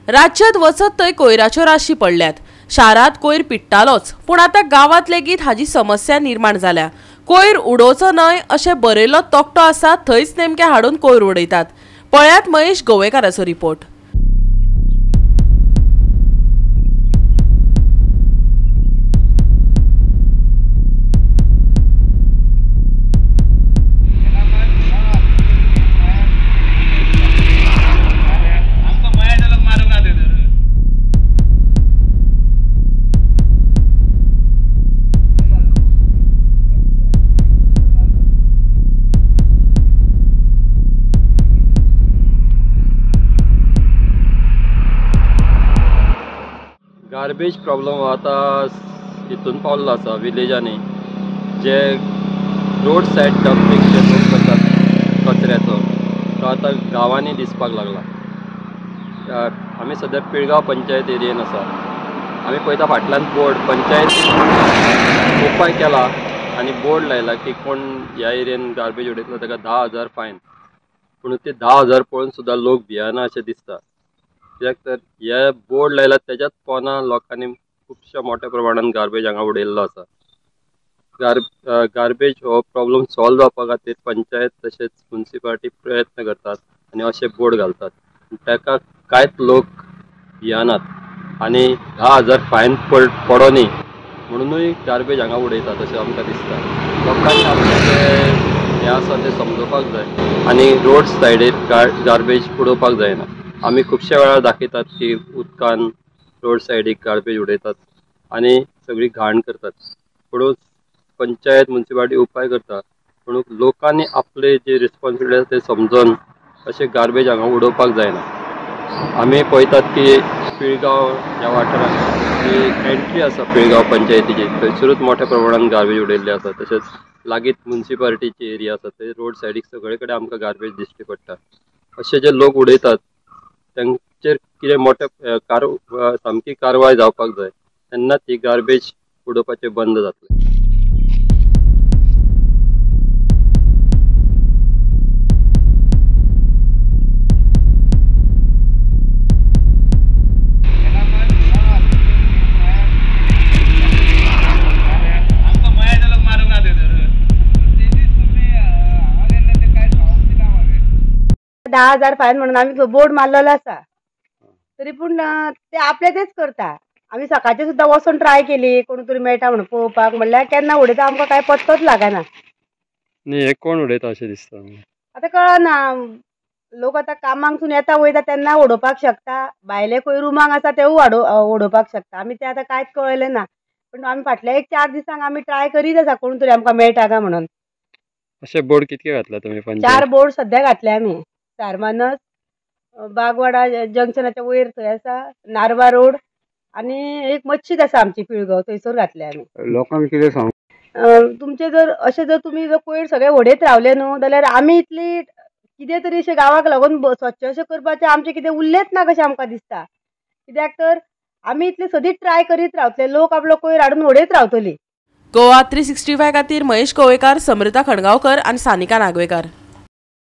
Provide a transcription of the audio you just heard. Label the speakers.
Speaker 1: राज्यात वचत थंय कोयराच्यो राशी पडल्यात. शारांत कोयर पिट्टालोच, पूण आतां गांवांत लेगीत हाजी समस्या निर्माण जाल्या. कोयर उडोवचो न्हय अशें बरयल्लो तकटो आसा थंयच नेमके हाडून कोयर उडयतात. पळयात महेश गोवेकाराचो रिपोर्ट.
Speaker 2: गार्बेज प्रॉब्लम आतां हितून पावल्लो आसा विलेजांनी, जे रोड सायड डम्पींग जे लोक करतात कचऱ्याचो तो आतां गांवांनी दिसपाक लागला. आमी सद्या पिळगांव पंचायत एरियेन आसा. आमी पळयता फाटल्यान बोर्ड, पंचायत उपाय केला आनी बोर्ड लायला की कोण ह्या एरियेन गार्बेज उडयतलो ताका 10,000 फायन. पूण ते 10,000 पळोवन सुद्दां लोक भियेना अशें दिसता. कित्याक तर हे बोर्ड लायला तेज्याच पोना लोकांनी खुबश्या मोठ्या प्रमाणान गार्बेज हांगा उडयल्लो आसा. गार्बेज हो प्रॉब्लम सॉल्व जावपा खातीर पंचायत तशेंच मुन्सिपालिटी प्रयत्न करतात आनी अशे बोर्ड घालतात. ताका कांयच लोक भियेनात आनी 10,000 फायन पडोनी म्हणुनूय गार्बेज हांगा उडयतात अशें आमकां दिसता. लोकांनी आपलें जें हें आसा तें समजोवपाक जाय आनी रोड सायडीर गार्बेज उडोवपाक जायना. आमी खुबश्या वेळार दाखयतात की उदकान रोड सायडीक गार्बेज उडयतात आनी सगळी घाण करतात. पूण पंचायत मुन्सिपालिटी उपाय करता, पूण लोकांनी आपले जे रिस्पॉन्सिबिलिटी आसा ते समजून अशें गार्बेज हांगा उडोवपाक जायना. आमी पळयतात की पिळगांव ह्या वाठारांत जी एंट्री आसा पिळगांव पंचायतीची थंयसरूच मोठ्या प्रमाणान गार्बेज उडयल्ली आसा. तशेंच लागींच मुन्सिपालिटीची एरिया आसा थंय रोड सायडीक सगळे कडेन आमकां गार्बेज दिश्टी पडटा. अशे जे लोक उडयतात तांचेर कितें मोठे सामकी कारवाय जावपाक जाय, तेन्ना ती गार्बेज उडोवपाचें बंद जातलें.
Speaker 3: धा हजार फायन म्हणून आमी बोर्ड मारलेलो आसा, तरी पूण ते आपले तेच करता. आमी सकाळचे सुद्दां वचोन ट्राय केली कोण तरी मेळटा म्हणून पळोवपाक, म्हणल्यार केन्ना उडयता आमकां कांय पत्तोच लागना.
Speaker 2: न्ही, हे कोण उडयता अशें दिसता
Speaker 3: आतां कळना. लोक आतां कामांकसून येता वयता तेन्ना उडोवपाक शकता, भायले खंय रुमांक आसा तेवूय उडोवपाक शकता. आमी ते आतां कांयच कळयलें ना, पूण आमी फाटल्या एक 4 दिसांक आमी ट्राय करीत आसा कोण तरी आमकां मेळटा काय म्हणून.
Speaker 2: अशे बोर्ड कितके घातला तुमी?
Speaker 3: 4 बोर्ड सद्या घातले आमी. चारमानस, बागवाडा जंक्शनाच्या वयर थंय आसा, नारवा रोड आनी एक मस्जिद आसा आमची पिळगांव, थंयसर घातले आमी.
Speaker 2: लोकांक कितें सांग,
Speaker 3: तुमचे जर अशें जर तुमी जर कोयर सगळे उडयत रावले न्हू जाल्यार आमी इतली कितें तरी अशें गांवाक लागून स्वच्छ अशें करपाचें आमचें कितें उरलेंच ना कशें आमकां दिसता. कित्याक तर आमी इतले सदींच ट्राय करीत रावतले, लोक आपलो कोयर हाडून उडयत रावतली.
Speaker 1: गोवा 365 खातीर महेश गोवेकार, समृता खणगांवकर आनी सानिका नागवेकर.